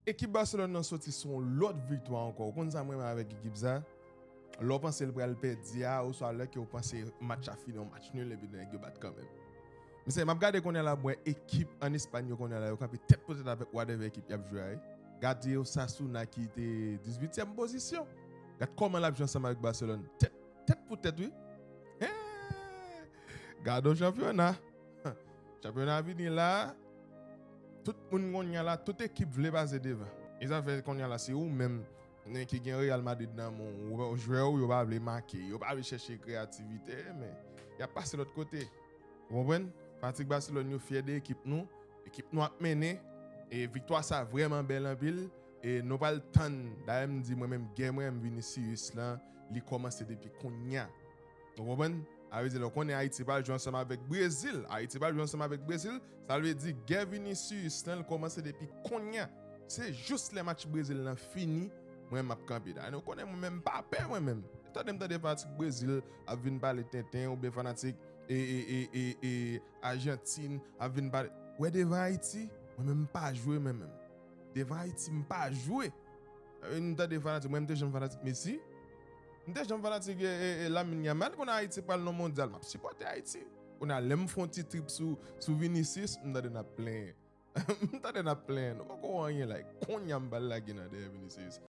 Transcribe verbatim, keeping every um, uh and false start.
Ekip Barcelone nan soti sou yon lòt viktwa ankò. Ou konn sa mwen renmen avèk ekip sa? Lè w panse l pral pèdi a, oswa lè ke w panse match la fini yon match nil, epi nèg yo bat kanmenm. Mesye, m ap gade kounye a la, m wè ekip ann Espay yo kounye a la, yo kanpe tèt pou tèt avèk whatever ekip y ap jwe a, wi. Gade Osasuna ki te dizuityèm pozisyon. Gad kòman l ap jwe ansanm avèk Barcelone. Tèt, tèt pou tèt, wi. Hen! Gade yon chanpyona. Chanpyona vini la. Tout moun kounye a la, tout ekip vle pase devan. E sa fè kounye a la, se ou menm ki gen Real Madrid nan men w, jwè w yo pa vle make, yo pa vle chèche kreyativite, men y ap pase lòt kote. Ou konprann? Fanatik Barcelone yo fyè de ekip nou. Ekip nou ap mennen. E viktwa sa vrèman bèl anpil. E nou pral tann. Dayè m di mwen menm, gè mwen, m Vinicius lan, li kòmanse depi kounye a. Ou konprann? A vle di, lè w konnen Ayiti pral jwe ansanm avèk Brezil. Ayiti pral jwe ansanm avèk Brezil. Sa vle di, gè Vinicius lan, l kòmanse depi kounye a. Se jis lè match Brezil lan fini, mwen m ap kanpe. Dayè nou konnen mwen menm m pa pè mwen menm. Tande m tande fanatik Brezil ap vin pale tenten oubyen fanatik e, e, e, e, e, Ajantin ap vin pale. Wè devan Ayiti, mwen menm m pa jwe mwen menm. Devan Ayiti, m pa jwe. E, m tande fanatik, mwen m te janm fanatik Messi. M te janm fanatik e, e, e Lamine Yamal. Kounye a Ayiti pral nan mondyal, m ap sipòte Ayiti. Kounye a lè m fè yon ti trip sou, sou Vinicius, m tande n ap plenyen. M tande n ap plenyen. Nou poko wè anyen la. Kounye a m pral lage nan dèyè Vinicius.